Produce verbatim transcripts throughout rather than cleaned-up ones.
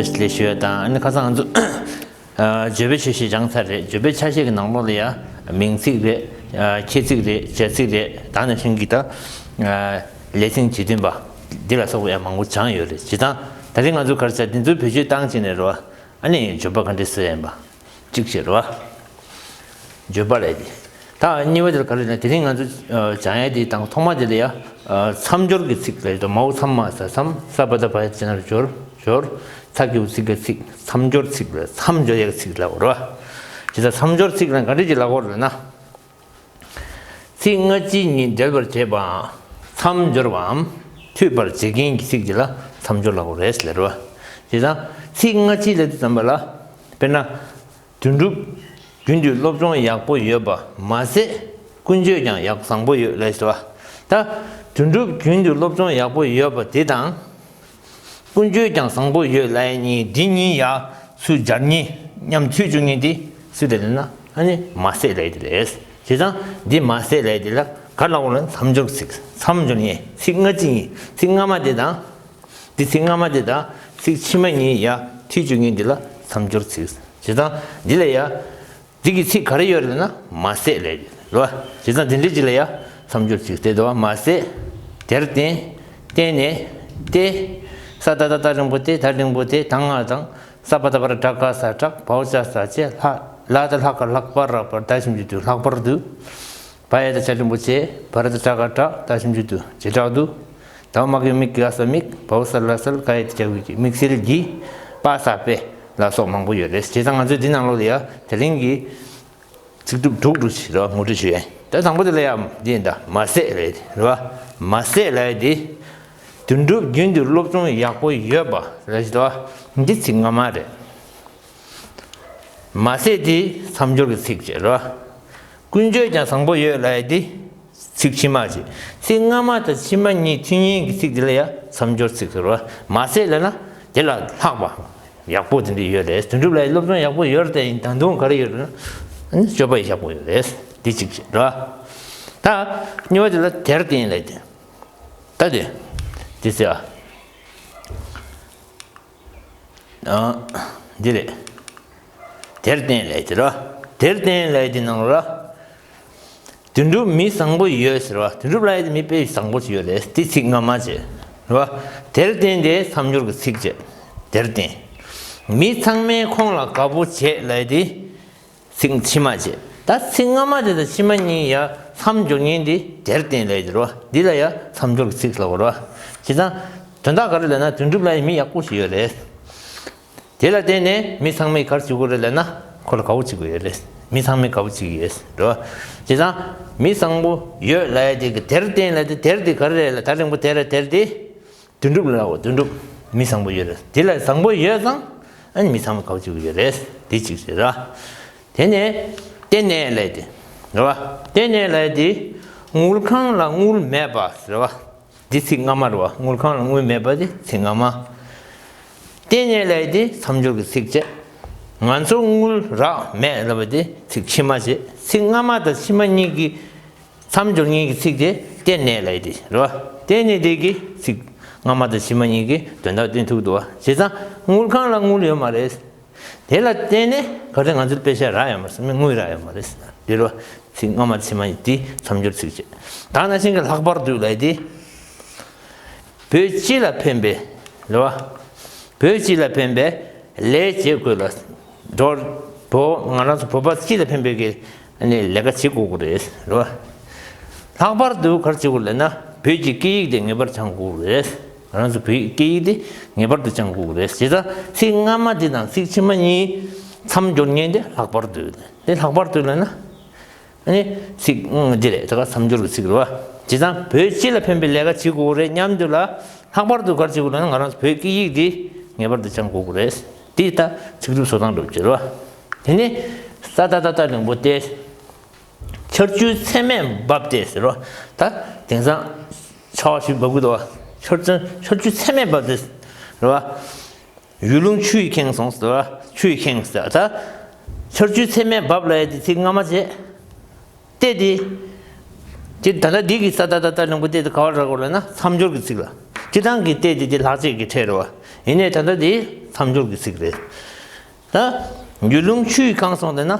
ལས་ཞུ་ཡ་དང་། ཨ་ནི་ཁ་སང་ང་ཚོ་ཨ་བརྗོད་པའི་ཆ་ཤས་སྦྱངས་ཚར་རེད། བརྗོད་པའི་ཆ་ཤས་ཀྱི་ནང་ལོགས་ལ་ཡ་མིང་ཚིག་རེད། ཨ་ཁྱད་ཚིག་རེད། བྱ་ཚིག་རེད། ད་ནང་བཞིན་གྱི་ད་ཨ་ལས་ཚིག་བྱེད་བདུན་པ་འདི་ལ་སོགས་པ་ཡ་མང་པོ་སྦྱངས་ཡོད་རེད། བྱས་ཙང་ད་རིང་ང་ཚོ་ག་རེ་བྱ། འདི་ཚོ་བེད་སྤྱོད་བཏང་བྱས་ནས་རེད་བ། ཨ་ནི་བརྗོད་པ་ག་འདྲས་སེ་ཡིན་པ་གཅིག་བྱེད་རེད་བ། བརྗོད་པ་ལས་དེ། ད་གཉིས་པ་དེ་ལ་ག་རེ་ལབ་ན། དེ་རིང་ང་ཚོ་ཨ་སྦྱང་ཡ་དེ་དང་ཐོག་མ་དེ་ལ་ཡ་ཨ་མཚམས་སྦྱོར་གྱི་ཚིག་ལབ་དུས། མའོ་མཚམས་མ་ས་མཚམས། ས་བ་ད་བ་ཡ་ཅ་ན་རོ་སྦྱོར། སྦྱོར། ཚ་གི་གུ་ཚི་ག་ཚིག་མཚམས་སྦྱོར་ཚིག་ལ་མཚམས་སྦྱོར་ཡ་གི་ཚིག་ལབ་དགོས་རེད་བ། དེ་ད་མཚམས་སྦྱོར་ཚིག་ལ་ག་འདྲས་ཅིག་ལབ་དགོས་རེད་ན། ཚིག་སྔ་ཕྱི་གཉིས་འབྲེལ་བར་བྱེད་པའམ་མཚམས་སྦྱོར་བའམ་མཐུད་པར་བྱེད་མཁན་གྱི་ཚིག་དེ་ལ་མཚམས་སྦྱོར་ལབ་དགོས་རེད་ཟེར་བ། བྱས་ཙང་ཚིག་སྔ་ཕྱི་ལབ་དུས་ཙམ་པ་ལ། དཔེར་ན། དོན་གྲུབ་རྒྱུན་དུ་སློབ་སྦྱོང་ཡག་པོ་ཡོད་པ་མ་ཟད། ཀུན་སྤྱོད་ཀྱང་ཡག་བཟང་པོ་ཡོད་ལབ་ཟེར་བ། ད་དོན་གྲུབ་རྒྱུན་དུ་སློབ་སྦྱོང་ཡག་པོ་ཡོད་པ་དེ་དང་། ཀུན་སྤྱོད་ཀྱང་བཟང་པོ་ཡོད་ལབ་ཡ་གཉིས། འདི་གཉིས་ཡ་སུ་སྦྱར་མཁན། མཉམ་མཐུད་བཅུག་མཁན་དེ་སུ་རེད་ལབ་ན། ཨ་ནི་མ་ཟད་ལབ་ཡ་དེ་རེད། བྱས་ཙང་འདི་མ་ཟད་ལབ་ཡ་དེ་ལ་ག་ལབ་དགོས་ལབ་ན། མཚམས་སྦྱོར་ཚིག་མཚམས་སྦྱོར་ཡིན། ཚིག་སྔ་ཕྱི་གཉིས། ཚིག་སྔ་མ་དེ་དང་། འདི་ཚིག་སྔ་མ་དེ་དང་ཚིག་ཕྱི་མ་གཉིས་ཡ་མཐུད་བཅུག་མཁན་དེ་ལ་མཚམས་སྦྱོར་ཚིག་བྱས་ཙང་འདི་ལ་ཡ། འདི་གི་ཚིག་ག་རེ་ཡོད་རེད་ན། མ་ཟད་ལབ་ཡ་རེད་བ། བྱས་ཙང་དེ་འདྲའི་ཅིག་ལ་ཡ་མཚམས་སྦྱོར་ཚིག་དེ་འདུག་བ། མ་ཟད། དེར་བརྟེན། བརྟེན་ནས། ཏེ། ས་ད་བཏགས་སྟ་འགྲེང་བུ་སྟེ། ད་འགྲེང་བུ་ཏེ། ད་ང་དང་། ས་བ་ད་བར་སྦྲ་ག་ས་སྦྲགས། བའོ་ཇ་ས་བྱས། ལྷ། ལ་ད་ལྷ་ག་ལྷག་པར་རགས་པར། ད་ཞབས་ཀྱུ་དུ། ལྷག་པར་དུ། བ་ཡ་བཏགས་བྱ་འགྲེང་བུ་བྱས། བ་ར་བཏགས་བྲ་ག་བྲགས། ད་ཞབས་ཀྱུ་དུ། བྱེ་བྲག་ཏུ། ད་མ་གི་མི་ག་ས་མིག་བའོ་ས་ལ་སལ། ག་ཡ་བཏགས་ག་གུ་གི། དམིགས་བསལ་གྱི། པ་ས་པའི་ལ་སོགས་མང་པོ་ཡོད་རེད། བྱས་ཙང་ང་ཚོས་འདི་ནང་ལོགས་ལ་ཡ་དེ་རིང་གི་ཚིག་གྲུབ་དྲུག་ཅིག་རེད་བ། ངོ་སྤྲོད་ཞུ་ཡ་ཡིན། ད་དང་པོ་དེ་ལ་ཡ་འདི་ཡིན། ད་མ་ཟད་ལབ་ཡ་དེ་རེད་བ། མ་ཟད་ལབ་ཡ་དེ། དོན་གྲུབ་རྒྱུན་དུ་སློབ་སྦྱོང་ཡག་པོ་ཡོད་པ་ལབ་ཡ་དེ་བ། འདི་ཚིག་སྔ་མ་རེད། མ་ཟད་དེ་མཚམས་སྦྱོར་གྱི་ཚིག་བྱས་རེད་བ། ཀུན་སྤྱོད་ཀྱང་བཟང་པོ་ཡོད་ལབ་ཡ་དེ་ཚིག་ཕྱི་མ་བྱས། ཚིག་སྔ་མ་དང་ཕྱི་མ་གཉིས་མཐུད་མཁན་གྱི་ཚིག་དེ་ལ་ཡ་མཚམས་སྦྱོར་ཚིག་ཟེར་བ། མ་ཟད་ལབ་ན་དེ་ལས་ལྷག་པ་ཡག་པོ་དེ་འདྲ་ཡོད་རེད། དོན་གྲུབ་ལ་ཡ་སློབ་སྦྱོང་ཡག་པོ་ཡོད་རེད། ད་ཡིན། ད་དུང་ག་རེ་ཡོད་རེད་ན། ཨ་ནི་སྤྱོད་པ་ཡག་པོ་ཡོད་རེད། འདི་གཅིག་བྱས་རེད་བ། ད་གཉིས་པ་དེ་ལ་དེར་བརྟེན་ལབ་ཡ་དེ། ད་དེ། དེ་ཟེར་བ། ཨ། འདི་རེད། དེར་བརྟེན་ལབ་ཡ་དེ་རེད་བ། དེར་བརྟེན་ལབ་ཡ་དེ་ནང་ལ། དོན་གྲུབ་མི་བཟང་པོ་ཡོད་ཟེར་བ། དོན་གྲུབ་ལབ་ཡ་དེ་མི་དཔེ་བཟང་པོ་ཞིག་ཡོད་རེད། དེ་ཚིག་སྔ་མ་བྱས། རེད་བ། དེར་བརྟེན་དེ་མཚམས་སྦྱོར་གྱི་ཚིག་བྱས། དེར་བརྟེན། མི་ཚང་མས་ཁོང་ལ་དགའ་པོ་བྱེད་ལབ་ཡ་དེ། ཚིག་ཕྱི་མ་བྱས། ད་ཚིག་སྔ་མ་དེ་དང་ཕྱི་མ་གཉིས་ཡ་མཚམས་སྦྱོར་མཁན་དེ་དེར་བརྟེན་ལབ་ཡ་དེ་རེད་བ། འདི་ལ་ཡ་མཚམས་སྦྱོར་གྱི་ཚིག་ལབ་དགོས་རེད་བ། བྱས་ཙང་དོན་དག་ག་རེ་ལབ་ན། དོན་གྲུབ་ལབ་ཡ་མི་ཡག་པོ་ཞིག་ཡོད་རེད། དེ་ལ་བརྟེན་ནས་མི་ཚང་མས་ག་རེ་བྱེད་དགོས་རེད་ལབ་ན། ཁོ་ལ་དགའ་པོ་བྱེད་དགོས་ཡོད་རེད། མི་ཚང་མས་དགའ་པོ་བྱེད་ཀྱི་ཡོད་རེད་བ། བྱས་ཙང་མི་བཟང་པོ་ཡོད་ལབ་ཡ་དེ་གི་དེར་བརྟེན་ལབ་ཡ་དེ། དེར་དེ་ག་རེ་རེད་ལབ། ད་འགྲེང་བུ་དེ་རེད། དེར་དེ། དོན་གྲུབ་ལ་འོ། དོན་གྲུབ་མི་བཟང་པོ་ཡོད་རེད། དེ་ལ་བཟང་པོ་ཡོད་ཙང་ཨ་ནི་མི་ཚང་མ་དགའ་པོ་བྱེད་ཀྱི་ཡོད་རེད། དེ་གཅིག་རེད་ར། དེ་ནས་བརྟེན་ནས་ལབ་ཡ་དེ་རེད་བ། བརྟེན་ནས་ལབ་ཡ་དེ་དངུལ་ཁང་ལ་དངུལ་མེད་པ་རེད་བ། འདི་ཚིག་སྔ་མ་རེད་བ། དངུལ་ཁང་ལ་དངུལ་མེད་པ་དེ་ཚིག་སྔ་མ། བརྟེན་ནས་ལབ་ཡ་དེ་མཚམས་སྦྱོར་གྱི་ཚིག་བྱས། ང་ཚོར་དངུལ་རག་མེད་ལབ་པ་དེ་ཚིག་ཕྱི་མ་བྱས། ཚིག་སྔ་མ་དང་ཕྱི་མ་གཉིས་ཀྱི་མཚམས་སྦྱོར་མཁན་གྱི་ཚིག་དེ་བརྟེན་ནས་ལབ་ཡ་དེ་རེད་བ། བརྟེན་ནས་དེ་གི་ཚིག་སྔ་མ་དང་ཕྱི་མ་གཉིས་ཀྱི་དོན་དག་བསྟན་ཐུབ་འདུག་བ། བྱས་ཙང་དངུལ་ཁང་ལ་དངུལ་ཡོད་མ་རེད། དེ་ལ་བརྟེན་ནས་ག་རེ་ང་ཚོར་པེ་ཤ་རག་ཡོད་མ་རེད། དངུལ་རག་ཡོད་མ་རེད། དེ་རེད་བ། ཚིག་སྔ་མ་ཕྱི་མ་གཉིས་དེ་མཚམས་སྦྱོར་ཚིག་བྱས། ད་ནང་བཞིན་གྱི་ལྷག་པར་དུ་ལབ་ཡ་དེ། བོད་སྤྱི་ལ་ཕན་པའི་རེད་བ། བོད་སྤྱི་ལ་ཕན་པའི་ལས་བྱེད་དགོས་ལ། འགྲོ། བོད། ང་རང་ཚོ་བོད་པ་སྤྱི་ལ་ཕན་པའི་གི་ཨ་ནི་ལས་ཀ་བྱེད་དགོས་ཀྱི་རེད། རེད་བ། ལྷག་པར་དུ་ག་རེ་བྱེད་དགོས་ལབ་ན། བོད་ཀྱི་སྐད་ཡིག་དེ་ངེས་པར་སྦྱང་དགོས་ཀྱི་རེད། ང་རང་ཚོ་བོད་ཀྱི་སྐད་ཡིག་དེ་ངེས་པར་དུ་སྦྱང་དགོས་ཀྱི་རེད། བྱས་ཙང་ཚིག་སྔ་མ་དེ་དང་ཚིག་ཕྱི་མ་གཉིས་མཚམས་སྦྱོར་མཁན་དེ་ལྷག་པར་དུ། དེ་ལྷག་པར་དུ་ལབ་ན། ཨ་ནི་ཚིག་ཨང་འདི་རེད། ད་ག་མཚམས་སྦྱོར་གྱི་ཚིག་རེད་བ། བྱས་ཙང་བོད་སྤྱི་ལ་ཕན་པའི་ལས་ཀ་བྱེད་དགོས་རེད་སྙམ་དུས་ལ། ལྷག་པར་དུ་ག་རེ་བྱེད་དགོས་ལབ་ན། ང་རང་ཚོ་བོད་སྐད་ཡིག་འདི་ངེས་པར་དུ་སྦྱང་དགོས་ཀྱི་རེད། འདི་ད་ཚིག་གྲུབ་བཟོ་སྟངས་འདྲ་པོ་ཅིག་རེད་བ། དེ་ནས་ས་ད་བཏགས་སྟ་འགྲེང་བུ་སྟེ། ཆར་ཆུ་ཚད་མས་འབབ་སྟེ་ཟེར་བ། ད་དེང་སང་ཆར་པ་ཞིག་འབབ་ཀྱི་འདུག་བ། ཆར་ཆུ་ཆར་ཆུ་ཚད་མས་འབབ་སྟེ་ཟེར་བ། ཡུལ་ལུང་ཆུ་ཡིས་ཁེངས་སོང་ཟེར་བ། ཆུ་ཡིས་ཁེངས་ཟེར། ད་ཆར་ཆུ་ཚད་མས་འབབ་ལབ་ཡ་དེ་ཚིག་སྔ་མ་བྱས། སྟེ་དེ། དེ་ད་ལྟ་འདི་གི་ས་ད་བཏགས་སྟ་འགྲེང་བུ་སྟེ་དེ་ག་པར་རག་གོ་ལབ་ན་མཚམས་སྦྱོར་གྱི་ཚིག་ལ། སྤྱིར་བཏང་གི་སྟེ་དེ་དེ་ལྷག་བཅས་ཀྱི་ཕྲད་རེད་བ། ཡིན་ནའི་ད་ལྟ་དེ་མཚམས་སྦྱོར་གྱི་ཚིག་རེད། ད་ཡུལ་ལུང་ཆུས་བཀང་སོང་དེ་ན།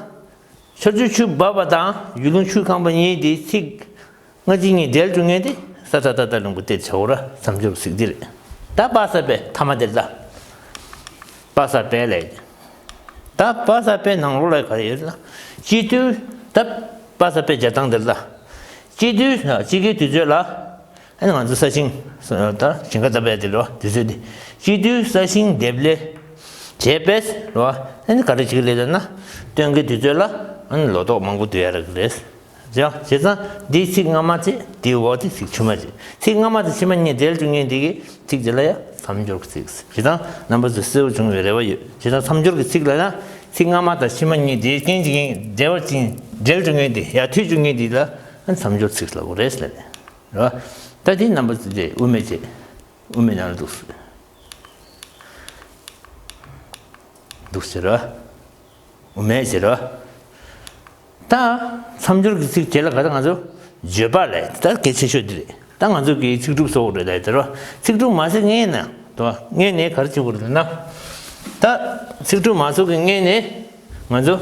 ཆར་ཆུ་ཆུ་འབབ་པ་དང་ཡུལ་ལུང་ཆུས་བཀང་པ་གཉིས་དེ་ཚིག་སྔ་ཕྱི་གཉིས་འབྲེལ་འགྲོ་མཁན་དེ་ས་ད་ད་ད་ལུང་གུ་དེ་བྱའོ་ར། མཚམས་སྦྱོར་གྱི་ཚིག་དེ་རེད། ད་པ་ས་པའི་མཐའ་མ་དེ་ལ། པ་ས་པའི་ལས། ད་པ་ས་པའི་ནང་ལོགས་ལ་ག་རེ་ཡོད་ལ། སྤྱི་དུས་ད་པ་ས་པའི་སྦྱར་སྟངས་དེ་ལ། སྤྱི་དུས་ལ་སྤྱི་ཀའི་དུས་ཚོད་ལ། ཨ་ནི་ང་ཚོ་ས་ཞིང་ད་ཞིང་ཁ་བཏབ་ཡ་དེ་ལོ་དུས་ཚོད་དེ། སྤྱི་དུས་ས་ཞིང་འདེབས་ལས་བྱས་པས་ལོ། ཨ་ནི་ག་རེ་བྱེད་ཀྱི་རེད་ལབ་ན། སྟོན་ཀའི་དུས་ཚོད་ལ་ཨ་ནི་ལོ་ཏོག་མང་པོ་བསྡུ་ཡ་རག་གི་རེད། བྱས་བྱས་ཙང་འདིའི་ཚིག་སྔ་མ་བྱས་འདིའི་འོག་དེ་ཚིག་ཕྱི་མ་བྱས། ཚིག་སྔ་མ་དང་ཕྱི་མ་གཉིས་འབྲེལ་འགྲོ་མཁན་འདི་གི་ཚིག་དེ་ལ་ཡང་མཚམས་སྦྱོར་གྱི་ཚིག། བྱས་ཙང་རྣམ་པ་ཚོ་གསལ་པོ་བྱུང་བའི་རེ་བ་ཡོད། བྱས་ཙང་མཚམས་སྦྱོར་གྱི་ཚིག་ལ་ཡང་ཚིག་སྔ་མ་དང་ཕྱི་མ་གཉིས་འབྲེལ་རྐྱེན་གྱི་འབྲེལ་བ་ཅིག་འབྲེལ་འགྲོ་མཁན་དེ་ཡང་མཐུད་འགྲོ་མཁན་དེ་ལ་མཚམས་སྦྱོར་ཚིག་ལབ་དགོས་རེད་ཟེར་ནས། རེད་བ། ད་དེ་རྣམ་པ་ཚོ་དེ་དབུ་མེད་བྱས། དབུ་མེད་ནང་ལ་འདུག་སེ། འདུག་ཟེར་བ། དབུ་མེད་ཟེར་བ། ད་མཚམས་སྦྱོར་གྱི་ཚིག་དེ་ལ་ག་ད་ང་ཚོ་བརྗོད་པ་ལས་ད་གལ་ཆེ་ཤོས་དེ་རེད། ད་ང་ཚོ་གི་ཚིག་གྲུབ་བཟོ་དགོས་རེད་ད་ཟེར་བ། ཚིག་གྲུབ་མ་ཟེར་ངེས་ན་དོ་ངེས་ནས་ག་རེ་བྱེད་དགོས་རེད་ན། ད་ཚིག་གྲུབ་མ་བཟོ་གི་ངེས་ནས་ང་ཚོ་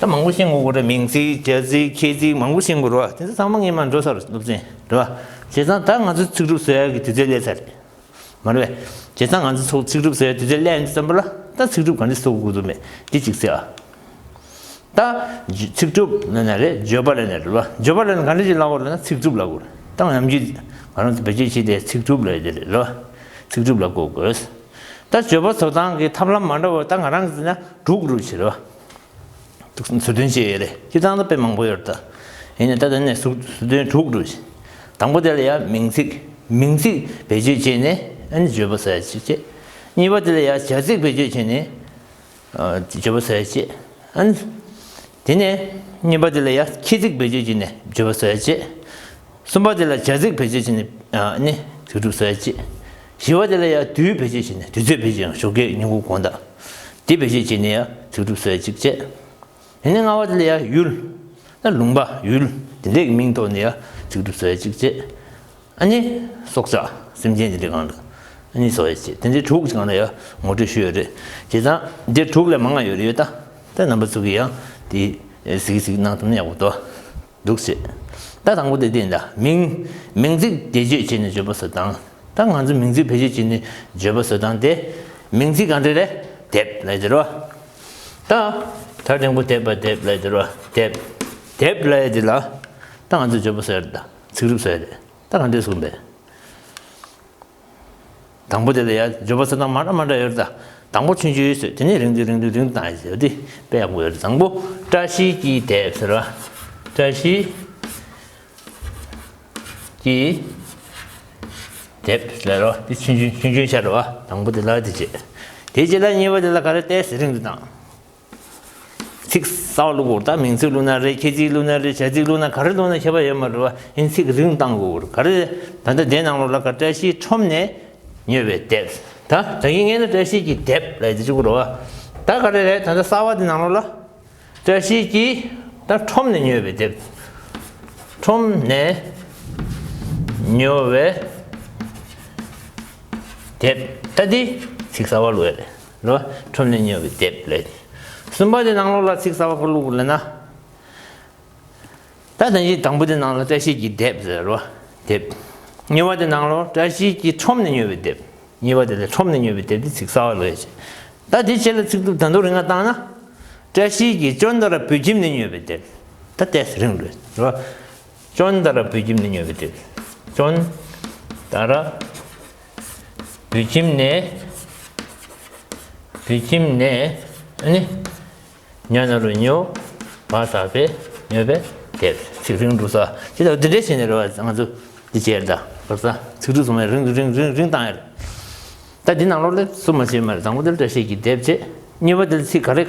ད་མང་པོ་ཤེས་དགོས་རེད། མིང་ཚིག་བྱ་ཚིག་ཁྱད་ཚིག་མང་པོ་ཤེས་དགོས་རེད་བ། དེ་ཚོ་ཚང་མ་ངེས་མ་འགྲོ་ས་རེད་སློབ་ཚན་རེད་བ། བྱས་ཙང་ད་ང་ཚོ་ཚིག་གྲུབ་བཟོ་ཡག་གི་དུས་ཚོད་སླེབས་ཚར་རེད། མ་རེད་པས། བྱས་ཙང་ང་ཚོ་ཚོ་ཚིག་གྲུབ་ཟེར་དུས་ཚོད་སླེབས་ཡོང་དུས་ཙམ་པ་ལ་ད་ཚིག་གྲུབ་ག་འདྲ་བཟོ་དགོས་འདུག་མེད་འདི་གཅིག་ཟེར་ཨ། ད་ཚིག་གྲུབ་ལབ་ན་རེད། བརྗོད་པ་ལབ་ན་རེད་བ། བརྗོད་པ་ལབ་ན་ག་འདྲ་ཞིག་ལབ་དགོས་རེད་ན་ཚིག་གྲུབ་ལབ་དགོས་རེད། ད་ང་ནམ་རྒྱུན་ང་རང་ཚོ་བེད་སྤྱོད་བྱེད་དེ་ཚིག་གྲུབ་ལབ་ཡོད་དེ་རེད་ལོ། ཚིག་གྲུབ་ལབ་དགོས་དགོས། ད་བརྗོད་པ་བཟོ་སྟངས་ཀྱི་ཐབས་ལམ་མ་འདྲ་བ་ད་ང་རང་གིས་ཟེར་ན་དྲུག་རུ་བྱེད་རེད་བ། ཟུར་འདོན་བྱས་ཡོད་རེད། སྤྱིར་བཏང་ད་དཔེ་མང་པོ་ཡོད་རེད་ད། ཡིན་ནའི་ད་ལྟ་ནས་ཟུར་ཟུར་འདོན་དྲུག་འགྲོ་ཞིང་། དང་པོ་དེ་ལ་ཡང་མིང་ཚིག་མིང་ཚིག་བེད་སྤྱོད་བྱས་ནས་ཨ་ནི་བརྗོད་པ་ཟེར་ཡ་གཅིག་བྱས། གཉིས་པ་དེ་ལ་ཡང་བྱ་ཚིག་བེད་སྤྱོད་བྱས་ནས་ཨ་བརྗོད་པ་ཟེར་ཡ་གཅིག་ཨ་ནི། དེ་ནས་གཉིས་པ་དེ་ལ་ཡང་ཁྱད་ཚིག་བེད་སྤྱོད་བྱས་ནས་བརྗོད་པ་ཟེར་ཡ་གཅིག་གསུམ་པ་དེ་ལ་བྱ་ཚིག་བེད་སྤྱོད་བྱས་ནས་ཨ་ནི་ཚིག་གྲུབ་ཟེར་ཡ་གཅིག་བཞི་པ་དེ་ལ་ཡང་དུས་བེད་སྤྱོད་བྱས་ནས་དུས་ཚོད་བེད་སྤྱོད་ཡང་ཞོགས་ཀས་ཉིན་གུང་དགོང་དག་དེ་བེད་སྤྱོད་བྱས་ནས་ཡང་ཚིག་གྲུབ་ཟེར་ཡ་གཅིག་བྱས། དེ་ནས་ལྔ་པ་དེ་ལ་ཡང་ཡུལ། ད་ལུང་པ་ཡུལ་དེ་འདྲའི་མིང་ཐོག་ནས་ཡང་ཚིག་གྲུབ་བཟོ་ཡ་གཅིག་བྱས། ཨ་ནི་སྲོག་ཆགས་སེམས་ཅན་དེ་འདྲའི་སྒང་ལ་ཨ་ནི་བཟོ་ཡ་བྱས། དེ་འདྲའི་དྲུག་ཅིག་སྒང་ལ་ཡང་ངོ་སྤྲོད་ཞུས་ཡོད་རེད། བྱས་ཙང་འདི་དྲུག་ལས་མང་ང་ཡོད་རེད་ཡོད་ད། ད་རྣམ་པ་ཚོ་གིས་ཡང་དེ་གཟིགས་གཟིགས་གནང་ཐུབ་ན་ཡག་པོ་འདུག་འདུག་བྱས། ད་དང་པོ་དེ་དེ་ཡིན་ད། མིང་མིང་ཚིག་བེད་སྤྱོད་བྱས་ནས་བརྗོད་པ་བཟོ་སྟངས། ད་ང་ཚོ་མིང་ཚིག་བེད་སྤྱོད་བྱས་ནས་བརྗོད་པ་བཟོ་སྟངས་དེ། མིང་ཚིག་གང་འདྲ་རེད། དེབ་ལབ་ཡ་དེ་རེད་བ། ད་ད་རིང་པོ་དེབ་པ་དེབ་ལབ་ཡ་དེ་རེད་བ། དེབ། དེབ་ལབ་ཡ་དེ་ལ་ད་ང་ཚོ་བརྗོད་པ་བཟོ་ཡ་རེད་ད། ཚིག་གྲུབ་བཟོ་ཡ་རེད། ད་གང་འདྲས་གསུངས་པས། དང་པོ་དེ་ལ་ཡ་བརྗོད་པ་བཟོ་སྟངས་མ་འདྲ་མ་འདྲ་ཡོད་རེད་ད། དང་པོ་ཆུང་ཆུང་ཡོད་ཟེར། དེ་ནས་རིང་དུ་རིང་དུ་རིང་དུ་བཏང་ཡོད་ཟེར། དེ་དཔེ་ཡག་པོ་ཡོད་རེད། དང་པོ་བཀྲ་ཤིས་ཀྱི་དེབ་ཟེར་བ། བཀྲ་ཤིས་ཀྱི་དེབ་ལ་རོ། དེ་ཆུང་ཆུང་ཆུང་ཆུང་ཤར་བ། དང་པོ་དེ་ལ་དེ་བྱེད། དེ་རྗེས་ལ་གཉིས་པ་དེ་ལ་ག་རེ་ཏོག་ཙམ་རིང་དུ་བཏང་། ཚིག་གསར་པ་བླུག་དགོས། ད་མིང་ཚིག་བླུག་ན་རེད། ཁྱད་ཚིག་བླུག་ན་རེད། བྱ་ཚིག་བླུག་ན་ག་རེ་བླུག་ན་ཁྱད་པར་ཡོད་མ་རེད་བ། ཡིན་ཚིག་རིང་བཏང་དགོས་རེད། ག་རེ་ད་ལྟ་དེ་ནང་ལོགས་ལ་ག་བཀྲ་ཤིས་ཁྲོམ་ནས་ཉོས་པའི་དེབ། ད་ད་གིན་ངས་ནི་བཀྲ་ཤིས་ཀྱི་དེབ་ལབ་དེ་གཅིག་པུ་རེད་བ། ད་ག་རེ་རེད། ད་ལྟ་གསར་པ་དེ་ནང་ལོགས་ལ། བཀྲ་ཤིས་ཀྱིས་ད་ཁྲོམ་ནས་ཉོས་པའི་དེབ། ཁྲོམ་ནས་ཉོ་བའི་དེབ། ད་འདི་ཚིག་གསར་པ་བླུགས་ཡ་རེད་རོ། ཁྲོམ་ནས་ཉོ་བའི་དེབ་ལབ། གསུམ་པ་དེ་ནང་ལོགས་ལ་ཚིག་གསར་པ་ག་བླུགས་དགོས་ལབ་ན། ད་ད་ཅི་དང་པོ་དེ་ནང་ལ་བཀྲ་ཤིས་ཀྱི་དེབ་ཟེར་རོ། དེབ། གཉིས་པ་དེ་ནང་ལོགས་བཀྲ་ཤིས་ཀྱིས་ཁྲོམ་ནས་ཉོས་པའི་དེབ། གཉིས་པ་དེ་ལ་ཁྲོམ་ནས་ཉོས་པའི་དེབ་དེ་ཚིག་གསར་པ་བླུགས་ཡ་བྱས། ད་དེ་རྗེས་ལ་ཚིག་གྲུབ་ད་དུང་རིང་ང་བཏང་ན། བཀྲ་ཤིས་ཀྱིས་ཅོན་ཏ་ར་བོད་ཁྱིམ་ནས་ཉོས་པའི་དེབ། ད་ཏོག་ཙམ་རིང་རེད་རོ། ཅོན་ཏ་ར་བོད་ཁྱིམ་ནས་ཉོས་པའི་དེབ། ཅོན་ཏ་ར་བོད་ཁྱིམ་ནས། བོད་ཁྱིམ་ནས་ཨ་ནི། ཉ་ན་རོ་ཉོ། བ་ས་བས་ཉོས་པའི་དེབ། ཚིག་རིང་འགྲོ་ས་ཅི་ལྟར་འདི་འདྲས་བྱས་ནས་རེད་བ། ང་ཚོ་འདི་བྱས་ད་བར་ས་ཚིག་འབྲུ་གསུམ་རིང་རིང་རིང་རིང་བཏང་ཡ་རེད། ད་འདི་ནང་ལོགས་ལ་སུ་མ་བྱས་མ་རེད། དང་པོ་དེ་ལ་བཀྲ་ཤིས་ཀྱི་དེབ་བྱས། གཉིས་པ་དེ་ལ་ཚིག་ག་རེ་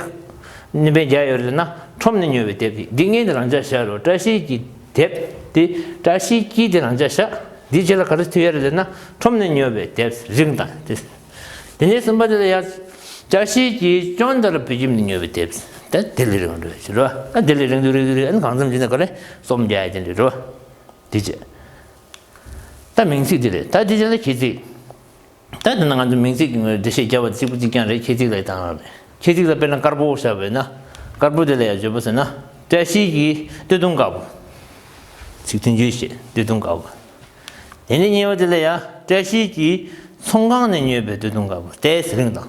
ནི་པའི་རྒྱ་ཡོད་རེད་ན་ཁྲོམ་ནས་ཉོས་པའི་དེབ་དེ། འདི་ངས་ནི་རང་འཇགས་བཞག་རོ། བཀྲ་ཤིས་ཀྱི་དེབ་དེ་བཀྲ་ཤིས་ཀྱིས་དེ་རང་འཇགས་བཞག་འདི་རྗེས་ལ་ག་རེ་ཐུག་ཡ་རེད་ཟེར་ན་ཁྲོམ་ནས་ཉོས་པའི་དེབ་རིང་དང་དེ། དེ་ནས་གསུམ་པ་དེ་ལ་ཡ། བཀྲ་ཤིས་ཀྱིས་ཅོན་ཏ་ར་བོད་ཁྱིམ་ནས་ཉོས་པའི་དེབ། ད་དེ་ལས་རིང་རེད་ཟེར་རོ། ད་དེ་ལས་རིང་དུ་རིང་དུ་རིང་ཨ་ནི་གང་འཚམ་བྱས་ན་ག་རེ་རྩོམ་རྒྱག་ཡ་དེ་འདྲ་རོ། དེ་བྱས། ད་མིང་ཚིག་དེ་རེད། ད་དེ་རྗེས་ལ་ཁྱད་ཚིག་ད་དེ་ན་ང་ཚོ་མིང་ཚིག་གི་ངོས་འགྲེལ་བཤད་བརྒྱབ་པ་གཅིག་པུ་གཅིག་རྐྱང་རེད། ཁྱད་ཚིག་ལ་བཏང་བ་རེད། ཁྱད་ཚིག་ལ་དཔེར་ན་དཀར་པོ་བཞག་པས་ན། དཀར་པོ་དེ་ལ་ཡང་བརྗོད་པ་ཟེར་ན། བཀྲ་ཤིས་ཀྱི་སྟོད་ཐུང་དཀར་པོ། ཚིག་མཐུན་བརྗོད་བྱེད་སྟོད་ཐུང་དཀར་པོ། དེ་ནས་གཉིས་པ་དེ་ལ་ཡང་བཀྲ་ཤིས་ཀྱི་ཚོང་ཁང་ནས་ཉོས་པའི་སྟོད་ཐུང་དཀར་པོ། ཏའི་ཟི་ལིང་དང་།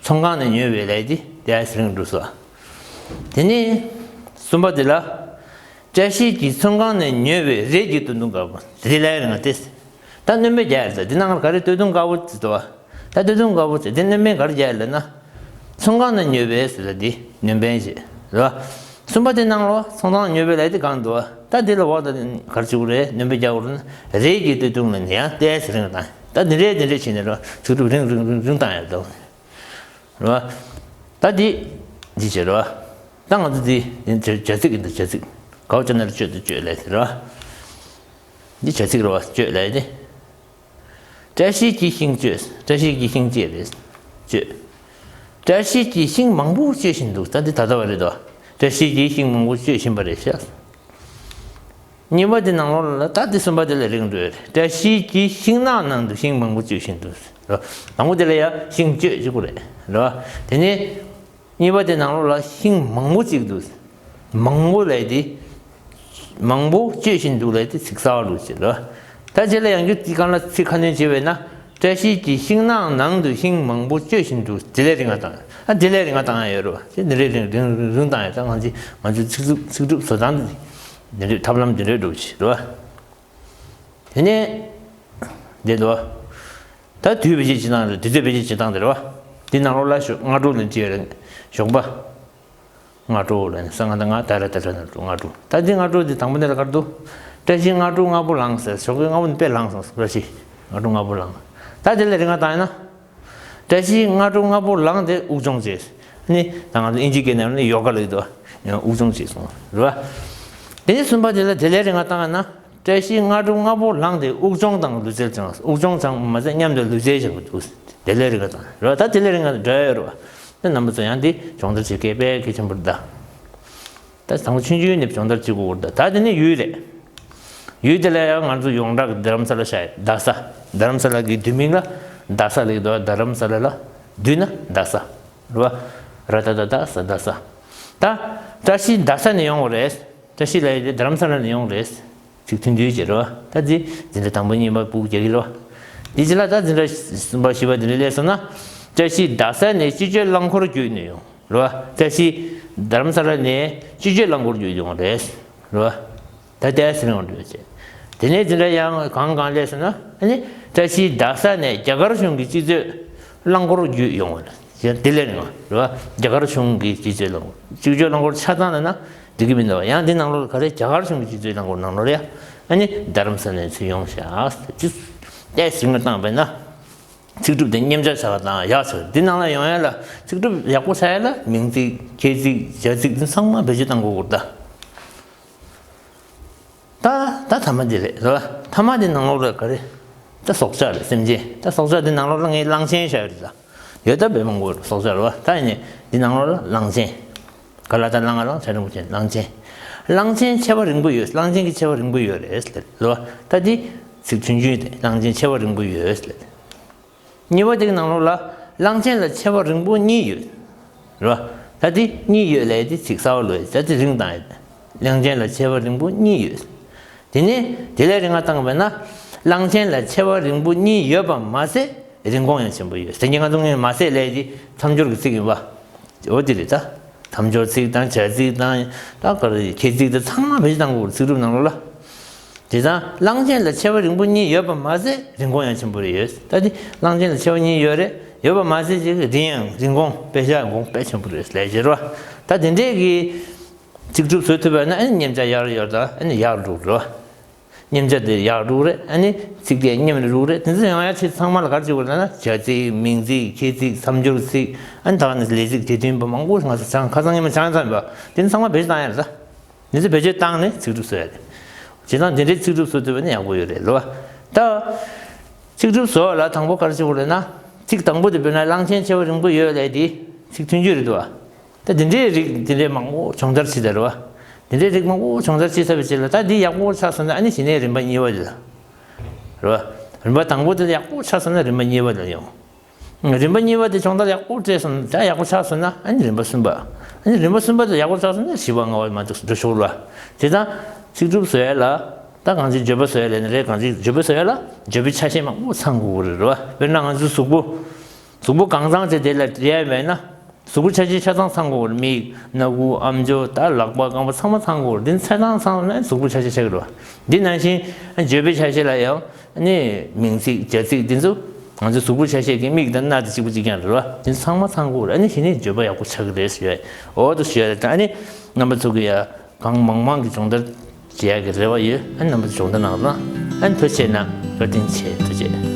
ཚོང་ཁང་ནས་ཉོས་པའི་ལས་དེ་ཏའི་ཟི་ལིང་འགྲོ་སོ། དེ་ནས་གསུམ་པ་དེ་ལ། བཀྲ་ཤིས་ཀྱི་ཚོང་ཁང་ནས་ཉོས་པའི་རས་ཀྱི་སྟོད་ཐུང་དཀར་པོ། དེ་ལས་རིང་བ་སྟེ། ད་སྣོན་པ་རྒྱག་ཡ་རེད། ད་འདི་ནང་ལ་ག་རེ་སྟོད་ཐུང་དཀར་པོ་ཟེར་དོ། ད་སྟོད་ཐུང་དཀར་པོ་ཟེར་དེ་སྣོན་པ་ག་རེ་རྒྱག་ཡ་ལབ་ན། ཚོང་ཁང་ནས་ཉོས་པའི་ཟེར་ད་འདི་སྣོན་པ་ཞེས་རེད་བ། གསུམ་པ་དེ་ནང་ལོ་ཚོང་ཁང་ཉོས་པའི་ལས་དེ་གང་འདུག་བ། ད་འདི་ལ་འོག་ད་ག་རེ་བྱེད་དགོས་རེད། སྣོན་པ་རྒྱག་དགོས་རེད་ན། རས་ཀྱི་སྟོད་ཐུང་ལ་ནི་ཡང་ཏའི་ཟི་ལིང་བཏང་། ད་འདི་འདྲས་འདི་འདྲས་བྱས་ནས་རེད་བ། ཚིག་གྲུབ་རིང་རིང་རིང་རིང་བཏང་ཡ་འདུག་རེད་བ། ད་འདི་འདི་བྱེད་རེད་བ། ད་ང་ཚོ་འདི་འདི་བྱ་བྱ་ཚིག་ཡིན། ད་བྱ་ཚིག་གའོ་ཅོ་ན་རེ་བཅོས་ཏེ་བཅོས་ལས་ཟེར་བ། འདི་བྱ་ཚིག་རེད་བ། བཅོས་ལས་འདི། བཀྲ་ཤིས་ཀྱི་ཤིང་བཅོས། བཀྲ་ཤིས་ཀྱི་ཤིང་བཅོས་རེད། བཅོས། བཀྲ་ཤིས་ཀྱི་ཤིང་མང་པོ་བཅོས་བཞིན་འདུག་ད་འདི་ད་ལྟ་བ་རེད་དོ། བཀྲ་ཤིས་ཀྱི་ཤིང་མང་པོ་བཅོས་བཞིན་པ་རེད་ཤག་གཉིས་པ་དེ་ནང་ལོགས་ལ་ད་དེ་གསུམ་པ་དེ་ལ་རིང་འགྲོ་ཡ་རེད། བཀྲ་ཤིས་ཀྱི་ཤིང་ནགས་ནང་དུ་ཤིང་མང་པོ་བཅོས་བཞིན་འདུག་རེད། དང་པོ་དེ་ལ་ཡ་ཤིང་བཅོས་གཅིག་པུ་རེད། རེད་བ། དེ་ནས། གཉིས་པ་དེ་ནང་ལོགས་ལ་ཤིང་མང་པོ་གཅིག་འདུག་མང་པོ་ལས་དེ། མང་པོ་བཅོས་བཞིན་འདུག་ལས་དེ་ཚིག་གསར་བ་ལུགས་བྱེད་ལ། ད་རྗེས་ལ་ཡང་བསྐྱར་དེ་གང་ལ་ཚིག་ཁ་སྣོན་བྱེད་པས་ན། བཀྲ་ཤིས་ཀྱི་ཤིང་ནགས་ནང་དུ་ཤིང་མང་པོ་བཅོས་བཞིན་འདུག་དེ་ལས་རིང་བ་བཏང་ཡ། ཨ་དེ་ལས་རིང་བ་བཏང་ཡ་ཡོད་རེད་བ། དེ་འདི་ལས་རིང་རིང་རིང་བཏང་ཡ། ད་ང་ཚོ་ང་ཚོའི་ཚིག་གྲུབ་ཚིག་གྲུབ་བཟོ་སྟངས་འདི་འདི་འདྲའི་ཐབས་ལམ་འདི་འདྲའི་འགྲོ་བྱེད་རེད་བ། དེ་ནས་འདི་འདུག་བ། ད་དུས་བེད་སྤྱོད་བྱེད་སྟངས་རེད། དུས་ཚོད་བེད་སྤྱོད་བྱེད་སྟངས་དེ་རེད་བ། འདི་ནང་ལོགས་ལ་ཞོགས་སྔ་དྲོ་ལ་བྲིས་རེད། ཞོགས་པ། སྔ་དྲོ་ལ་ནི་ས་ང་ད་ང་ད་ར་ད་ར་ན་སྔ་དྲོ། ད་འདི་སྔ་དྲོ་འདི་དང་པོ་འདི་ལ་ག་རེ་འདུག་བཀྲ་ཤིས་སྔ་དྲོ་སྔ་པོ་ལངས་ཟེར། ཞོགས་ཀའི་སྔ་པོ་ནི་དཔེ་ལངས་སོང་། བཀྲ་ཤིས་སྔ་དྲོ་སྔ་པོ་ལངས། ད་དེ་ལས་རིང་བ་བཏང་ཡ་ན། བཀྲ་ཤིས་སྔ་དྲོ་སྔ་པོ་ལངས་ཏེ་དབུགས་སྦྱོང་བྱས། ནི་ད་ང་ཚོ་ཨིན་ཇིའི་སྐད་ནང་ནི་ཡོ་ག་ལབ་ཀྱི་འདུག་དབུགས་སྦྱོང་བྱས་སོང་། རེད་བ། དེ་ནས་གསུམ་པ་དེ་ལ་དེ་ལས་རིང་བ་བཏང་ཡ་ན། བཀྲ་ཤིས་སྔ་དྲོ་སྔ་པོ་ལངས་ཏེ་དབུགས་སྦྱོང་དང་ལུས་རྩལ་སྦྱངས། དབུགས་སྦྱོང་ཙམ་མ་ཟད་མཉམ་དུ་ལུས་རྩལ་བྱེད་དགོས་འདུག་དེ་ལས་རིང་བ་བཏང་། རེད་བ། ད་དེ་ལས་རིང་བ་འགྲོ་ཡ་ཡོད་རེད་བ། དེ་རྣམ་པ་ཚོ་ཡང་འདི་སྦྱོང་བརྡར་བྱེད་མཁན་དཔེ་གལ་ཆེན་པོ་རེད་ད། ད་དང་པོ་ཆུང་ཆུང་ནས་སྦྱོང་བརྡར་བྱེད་དགོས་རེད་ད། ད་དེ་ནས་ཡུལ་རེད། ཡུལ་དེ་ལ་ཡང་ང་ཚོ་ཡོངས་གྲགས་ཀྱི་རྡ་རམ་ས་ལ་ཤར་རྡ་ས། རྡ་རམ་ས་ལ་གི་བསྡུས་མིང་ལ་རྡ་ས་ལབ་ཀྱི་འདུག་རྡ་རམ་ས་ལ་ལ་བསྡུས་ན་རྡ་ས། རེད་བ། ར་ད་རྡ་ས་རྡ་ས། ད་བཀྲ་ཤིས་རྡ་ས་ནས་ཡོང་བ་རེད། བཀྲ་ཤིས་ལབ་ཡ་དེ་རྡ་རམ་ས་ལ་ནས་ཡོང་བ་རེད། ཚིག་མཐུན་འདུས་བྱེད་རེད་བ། ད་འདི་འཛིན་གྲྭ་དང་པོ་གཉིས་པ་ཕྲུ་གུ་རྒྱག་གི་རེད་བ། འདི་རྗེས་ལ་ད་འཛིན་གྲྭ་གསུམ་པ་བཞི་པ་འདི་འདྲ་སླེབས་སོང་ན། བཀྲ་ཤིས་རྡ་ས་ནས་སྤྱི་སྤྱོད་རླངས་འཁོར་བརྒྱུད་ནས་ཡོང་། རེད་བ། བཀྲ་ཤིས་རྡ་རམ་ས་ལ་ནས་སྤྱི་སྤྱོད་རླངས་འཁོར་བརྒྱུད་ཡོང་བ་རེད། རེད་བ། ད་ལྟའི་ཟིན་རང་འགྲོ་ཆེ། དེ་ནས་འཛིན་གྲྭ་ཡང་གང་གང་སླེབས་སོང་ན། ཨ་ནི་བཀྲ་ཤིས་རྡ་ས་ནས་རྒྱ་གར་གཞུང་གི་སྤྱི་སྤྱོད་རླངས་འཁོར་བརྒྱུད་ཡོང་བ་རེད། དེ་ལས་རིང་བ་རེད་བ། རྒྱ་གར་གཞུང་གི་སྤྱི་སྤྱོད་རླངས་འཁོར། སྤྱི་སྤྱོད་རླངས་འཁོར་ཆ་ཚང་ལ་ན་འགྲིག་གི་མི་འདུག་ཡང་འདི་ནང་ལོགས་ལ་ག་རེ་རྒྱ་གར་གཞུང་གི་སྤྱི་སྤྱོད་རླངས་འཁོར་ནང་ལོགས་ལ་ཡ། ཨ་ནི་རྡ་རམ་ས་ནས་ཚུར་ཡོང་ཤག་ཅི། ལྟས་ཟིན་ང་བཏང་བས་ན། ཚིག་གྲུབ་དེ་མཉམ་སྦྱར་བྱ་བ་དང་ཡག་ཆེ། འདི་ནང་ལ་ཡོང་ཡ་ལ་ཚིག་གྲུབ་ཡག་པོ་བྱ་ཡ་ལ་མིང་ཚིག་ཁྱད་ཚིག་བྱ་ཚིག་འདི་ཚང་མ་བེད་སྤྱོད་བཏང་དགོས་ཀྱི་རེད་ད། ད་ད་ཐ་མ་འདི་རེད་རེད་བ། ཐ་མ་འདི་ནང་ལོགས་ལ་ག་རེ། ད་སྲོག་ཆགས་རེད་སེམས་ཅན། ད་སྲོག་ཆགས་འདི་ནང་ལོགས་ལ་ངས་གླང་ཆེན་བཞག་ཡོད་རེད་ད། ཡོད་ད་དཔེ་མང་པོ་རེད་སྲོག་ཆགས་རེད་བ། ད་ཡིན་ནའི་འདི་ནང་ལོགས་ལ་གླང་ཆེན། ག་ལ་ད་གླང་ང་གླང་ཆེན་རིན་པོ་ཆེ་གླང་ཆེན། གླང་ཆེན་མཆེ་བ་རིང་པོ་ཡོད། གླང་ཆེན་གྱི་མཆེ་བ་རིང་པོ་ཡོད་རེད་ཟེར་རེད་བ། ད་འདི་ཚིག་ཆུང་ཆུང་དེ་གླང་ཆེན་མཆེ་བ་རིང་པོ་ཡོད་ཟེར། གཉིས་པ་དེ་གི་ནང་ལོགས་ལ་གླང་ཆེན་ལ་མཆེ་བ་རིང་པོ་གཉིས་ཡོད། རེད་བ། ད་དེ་གཉིས་ཡོད་ལས་དེ་ཚིག་གསར་བ་ལོས་ད་དེ་རིང་བཏང་ཡོད། གླང་ཆེན་ལ་མཆེ་བ་རིང་པོ་གཉིས་ཡོད། དེ་ནས་དེ་ལས་རིང་བ་བཏང་བས་ན། གླང་ཆེན་ལ་མཆེ་བ་རིང་པོ་གཉིས་ཡོད་པ་མ་ཟད་རིན་གོང་ཡང་ཆེན་པོ་ཡོད། དེ་གཉིས་ཀ་ཚང་མ་མ་ཟད་ལས་དེ་མཚམས་སྦྱོར་གྱི་ཚིག་ཡིན་པ། འོ་དེ་རེད་ད། མཚམས་སྦྱོར་ཚིག་དང་བྱ་ཚིག་དང་། ད་ག་རེ་ཁྱད་ཚིག་དེ་ཚང་མ་བེད་སྤྱོད་བཏང་དགོས་ཚིག་གྲུབ་ནང་ལོགས་ལ། དེ་དང་གླང་ཆེན་ལ་མཆེ་བ་རིང་པོ་གཉིས་ཡོད་པ་མ་ཟད་རིན་གོང་ཡང་ཆེན་པོ་རེད་ཡོད། ད་དེ་གླང་ཆེན་ལ་མཆེ་བ་གཉིས་ཡོད་རེད། ཡོད་པ་མ་ཟད་ཅིག་དེ་ཡང་རིན་གོང་དཔེ་ཆ་གོང་དཔེ་ཆེན་པོ་རེད་ལས་བྱེད་རོ། ད་དེ་འདྲས་ཀྱི་ཚིག་གྲུབ་བཟོ་ཐུབ་པ་ན་ཨ་ནི་མཉམ་བྱ་ཡག་རེད་ཡོད་ད་ཨ་ནི་ཡག་འགྲོ་རོ། མཉམ་བྱ་དེ་ཡག་འགྲོ་རེད། ཨ་ནི་ཚིག་དེ་མཉམ་རེ་རུག་རེད། དེ་ཚོ་ཡང་ཡག་ཆེ་ཚང་མ་ལ་ག་རེ་བྱེད་དགོས་ལབ་ན་བྱ་ཚིག་མིང་ཚིག་ཁྱད་ཚིག་མཚམས་སྦྱོར་ཚིག་ཨ་ནི་ད་ག་ནས་ལས་ཚིག་དེ་དོན་པ་མང་པོ་ང་ཚོ་ཚང་ཁ་སང་ཉི་མ་ཆང་ཚང་བ་དེ་ཚང་མ་བེད་སྤྱོད་བཏང་ཡ་རེད་ད། དེ་ཚོ་བེད་སྤྱོད་བཏང་ནས་ཚིག་གྲུབ་བཟོ་ཡ་རེད། བྱས་ཙང་དེ་འདྲའི་ཚིག་གྲུབ་བཟོ་ཐུབ་པ་ནི་ཡག་པོ་ཡོད་རེད་ལོ། ད། ཚིག་གྲུབ་བཟོ་བ་ལ་དང་པོ་ག་རེ་བྱེད་དགོས་ལབ་ན། ཚིག་དང་པོ་དེ་དཔེར་ན་གླང་ཆེན་མཆེ་བ་རིང་པོ་ཡོད་ལབ་དེ་ཚིག་མཐུན་སྦྱོར་རེད་འདུག་བ། ད་དེ་འདྲའི་རིགས་དེ་འདྲའི་མང་པོ་སྦྱོང་བརྡར་བྱེད་ད་རེད་བ། དེ་འདྲའི་རིགས་མང་པོ་སྦྱོང་བརྡར་བྱེད་ཚར་བའི་རྗེས་ལ་ད་འདི་ཡག་པོ་ཆགས་སོང་ན་ཨ་ནི་གཞི་ནས་རིམ་པ་གཉིས་པ་དེ་ལ། རེད་བ། རིམ་པ་དང་པོ་དེ་ཡག་པོ་ཆགས་སོང་ན་རིམ་པ་གཉིས་པ་ལ་ཡོང་། རིམ་པ་གཉིས་པ་དེ་སྦྱོང་བརྡར་ཡག་པོ་སྤྲད་སོང་ན་ད་ཡག་པོ་ཆགས་སོང་ན་ཨ་ནི་རིམ་པ་གསུམ་པ། ཨ་ནི་རིམ་པ་གསུམ་པ་དེ་ཡག་པོ་ཆགས་སོང་ན་བཞི་པ་ལྔ་པ་མར་འགྲོ་ཆོག་རེད་བ། དེ་དང་ཚིག་གྲུབ་བཟོ་ཡ་ལ། ད་གང་ཅིའི་བརྗོད་པ་བཟོ་ཡ་ལ་ནི་རེད། གང་ཅིའི་བརྗོད་པ་བཟོ་ཡ་ལ་བརྗོད་པའི་ཆ་ཤས་མང་པོ་ཚང་དགོས་རེད་བ། དཔེར་ན་ང་ཚོའི་གཟུགས་པོ། གཟུགས་པོ་གང་ཚང་ཅིག་དེ་ལ་རེད་ཡ་མེད་ན། གཟུགས་པོ་ཆ་ཤས་ཆ་ཚང་ཚང་དགོས་རེད། མིག་སྣ་ཁུག་ཨམ་ཅོག་ད་ལག་པ་རྐང་པ་ཚང་མ་ཚང་དགོས་རེད། འདི་ཚང་ཚང་ཚང་ན་གཟུགས་པོ་ཆ་ཤས་ཆགས་ཀྱི་རེད་བ། འདི་ནང་བཞིན་བརྗོད་པའི་ཆ་ཤས་ལ་ཡང་ནི་མིང་ཚིག་བྱ་ཚིག་འདི་ཚོ་ང་ཚོའི་གཟུགས་པོ་ཆ་ཤས་ཀྱི་མིག་དང་སྣ་དེ་གཅིག་པ་གཅིག་རྐྱང་རེད་བ། འདི་ཚང་མ་ཚང་དགོས་རེད། ཨ་ནི་གཞི་ནས་བརྗོད་པ་ཡག་པོ་ཆགས་ཀྱི་རེད་ཟེར་ཡ། འོ་དེ་ཞུ་ཡ་རེད། ད་ཨ་ནི་རྣམ་པ་ཚོ་གི་ཡ། གང་མང་མང་གི་སྦྱོང་བརྡར་བྱེད་ཡག་གི་རེ་བ་ཡོད། ཨ་ནི་རྣམ་པ་ཚོ་སྦྱོང་བརྡར་གནང་རོགས་གནང་། ཨ་ནི་ཐུགས་རྗེ་ཆེ་གནང་། བཀའ་དྲིན་ཆེ། ཐུགས་རྗེ་ཆེ།